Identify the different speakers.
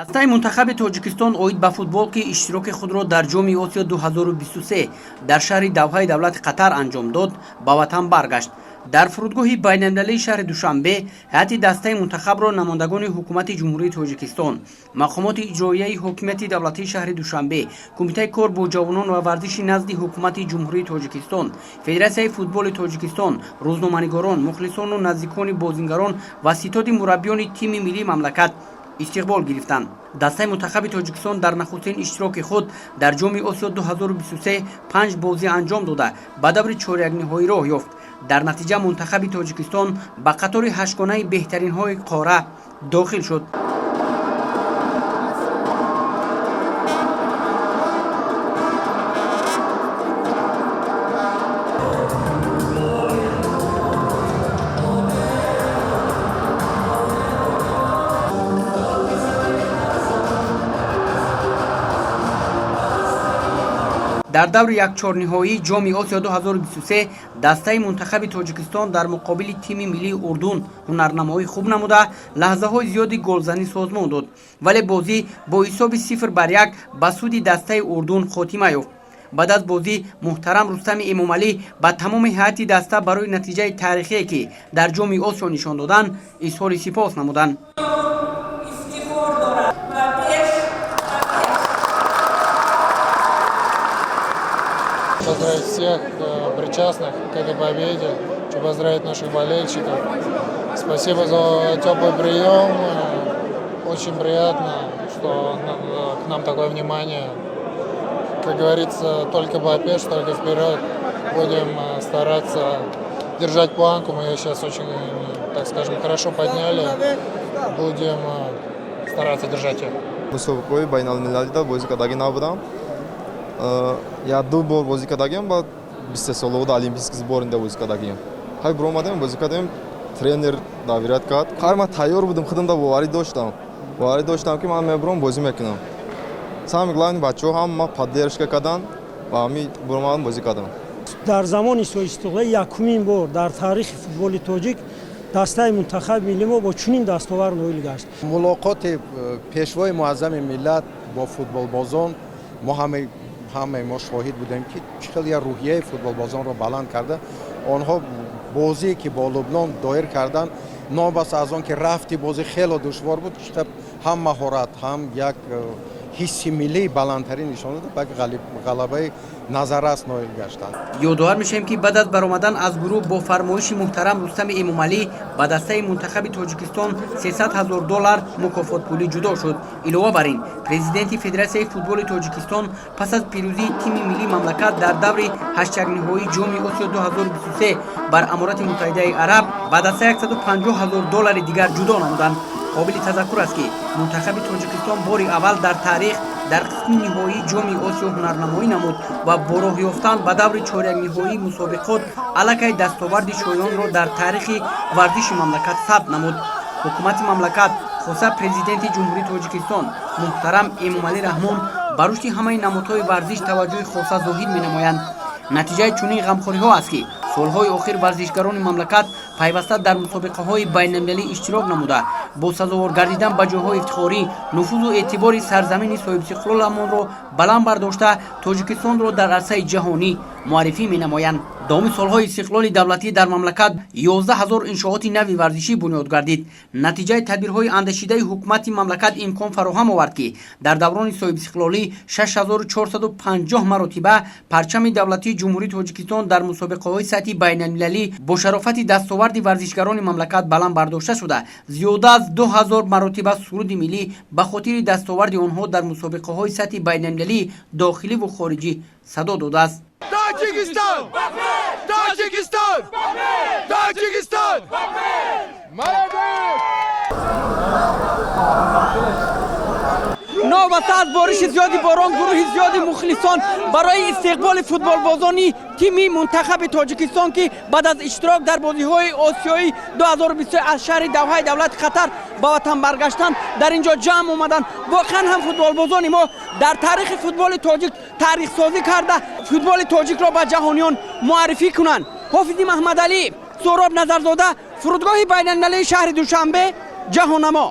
Speaker 1: Дастаи мунтахаби Тоҷикистон оид ба футбол, ки иштироки худро дар Ҷоми Осиё 2023 дар шаҳри Давҳаи давлати Қатар анҷом дод, ба ватан баргашт. Дар фурудгоҳи байналмилалии шаҳри Душанбе ҳайати дастаи мунтахабро намояндагони ҳукумати Ҷумҳурии Тоҷикистон, мақомоти иҷроияи ҳокимияти давлатии шаҳри Душанбе, Кумитаи кор бо ҷавонон ва варзиши назди ҳукумати Ҷумҳурии Тоҷикистон, Федератсияи футболи Тоҷикистон, рӯзноманигорон, мухлисону наздикони бозингарон ва ситоди мураббиёни тими миллии мамлакат истиқбол гирифтанд. Дастаи мунтахаби Тоҷикистон дар нахустин иштироки худ дар Ҷоми Осиё 2023 панҷ бозӣ анҷом дода, ба даври чорякниҳоӣ роҳ ёфт. Дар натиҷа мунтахаби Тоҷикистон ба қатори ҳаштгонаи беҳтаринҳои қора дохил шуд. Дар даври якчорниҳоии Ҷоми Осиё 2023 дастаи мунтахаби Тоҷикистон дар муқобили тими миллии Урдун ҳунарнамоӣ хуб намуда, лаҳзаҳои зиёди голзанӣ созмон дод, вале бозӣ бо ҳисоби 0-1 ба суди дастаи Урдун хотима ёфт. Баъд аз бозӣ муҳтарам Рустами Эмомалӣ ба тамоми ҳайати даста барои натиҷаи таърихие, ки дар Ҷоми Осиё нишон доданд, изҳори сипос намуданд.
Speaker 2: Ифтихор дорад ва пеш ва пеш.
Speaker 3: Поздравить всех причастных к этой победе, хочу поздравить наших болельщиков. Спасибо за теплый прием. Очень приятно, что к нам такое внимание. Как говорится, только ба пеш, только вперед. Будем стараться держать планку. Мы ее сейчас очень, так скажем, хорошо подняли. Будем стараться держать ее.
Speaker 4: Мусобиқаҳои байналмилалида бозӣ кардагӣ набудам. Як ду бор бозӣ кардагиам, баъд бистсесолауда олимпийский сборныйда бозӣ кардагиам. Хай, биромадем, бозӣ кардем, тренер доверять кард. Хай, ман тайёр будам, худамда боварӣ доштам, ки ман мебурам, бозӣ мекунам. Самое главное, бачаҳо ҳама поддержка карданд ва ҳами биромадам, бозӣ кардам.
Speaker 5: Дар замони соҳибистиқлолӣ якумин бор дар таърихи футболи тоҷик дастаи мунтахаби миллӣ мо бо чунин дастовард ноил гашт.
Speaker 6: Мулоқоти пешвои муаззами миллат бо футболбозон, мо ҳамаи мо шоҳид будем, ки чӣ хел як рӯҳияи футболбозонро баланд карда. Онҳо бозие, ки бо Лубнон доир карданд, новобаста аз он ки рафти бозӣ хело душвор буд, ҳам маҳорат, ҳам як ҳисси миллии баландтарин нишон дода, ба ғалабаи назаррас ноил гаштанд.
Speaker 1: Ёдовар мешавем, ки баъд аз баромадан аз гурӯҳ бо фармоиши муҳтарам Рустами Эмомалӣ ба дастаи мунтахаби Тоҷикистон 300 ҳазор доллар мукофотпулӣ ҷудо шуд. Илова бар ин, президенти Федератсияи футболи Тоҷикистон пас аз пирӯзии тими миллии мамлакат дар даври ҳаштякниҳоии Ҷоми Осиё 2023 бар Аморати Муттаҳидаи Араб ба даста 150 ҳазор доллари дигар ҷудо намуданд. Қобили тазаккур аст, ки мунтахаби Тоҷикистон бори аввал дар таърих дар қисми ниҳоии Ҷоми Осиё ҳунарнамоӣ намуд ва бо роҳ ёфтан ба даври чорякниҳоии мусобиқот аллакай дастоварди шоёнро дар таърихи варзиши мамлакат сабт намуд. Ҳукумати мамлакат, хоса президенти Ҷумҳурии Тоҷикистон муҳтарам Эмомалӣ Раҳмон, ба рушди ҳамаи намудҳои варзиш таваҷҷӯҳи хоса зоҳир менамоянд. Натиҷаи чунин ғамхориҳо аст, ки солҳои охир варзишгарони мамлакат пайваста дар мусобиқаҳои байналмилалӣ иштирок намуда, бо сазовор гардидан ба ҷойҳои ифтихорӣ нуфузу эътибори сарзамини соҳибистиқлоламонро баланд бардошта, Тоҷикистонро дар арсаи ҷаҳонӣ муаррифӣ менамоянд. Давоми солҳои истиқлоли давлатӣ дар мамлакат 11 ҳазор иншооти нави варзишӣ бунёд гардид. Натиҷаи тадбирҳои андешидаи ҳукумати мамлакат имкон фароҳам овард, ки дар даврони соҳибистиқлолӣ 6450 маротиба парчами давлатии Ҷумҳурии Тоҷикистон дар мусобиқаҳои сатҳи байналмилалӣ бо шарофати дастоварди варзишгарони мамлакат баланд бардошта шуда, зиёда аз 2000 маротиба суруди миллӣ ба хотири дастоварди онҳо дар мусобиқаҳои сатҳи байналмилалӣ, дохиливу хориҷӣ садо додааст.
Speaker 7: Таджикистан! Таджикистан! Таджикистан! Молодец!
Speaker 1: Новобаста аз бориши зиёди борон, гурӯҳи зиёди мухлисон барои истиқболи футболбозони тими мунтахаби Тоҷикистон, ки баъд аз иштирок дар бозиҳои осиёӣ 2023 аз шаҳри Давҳаи давлати Қатар ба ватан баргаштанд, дар ин ҷо ҷамъ омаданд. Воқеан ҳам футболбозони мо дар таърихи футболи тоҷик таърихсозӣ карда, футболи тоҷикро ба ҷаҳониён муаррифӣ кунанд. Ҳофизи Маҳмадалӣ, Суҳроб Назарзода, фурудгоҳи байналмилалии шаҳри Душанбе, Ҷаҳоннамо.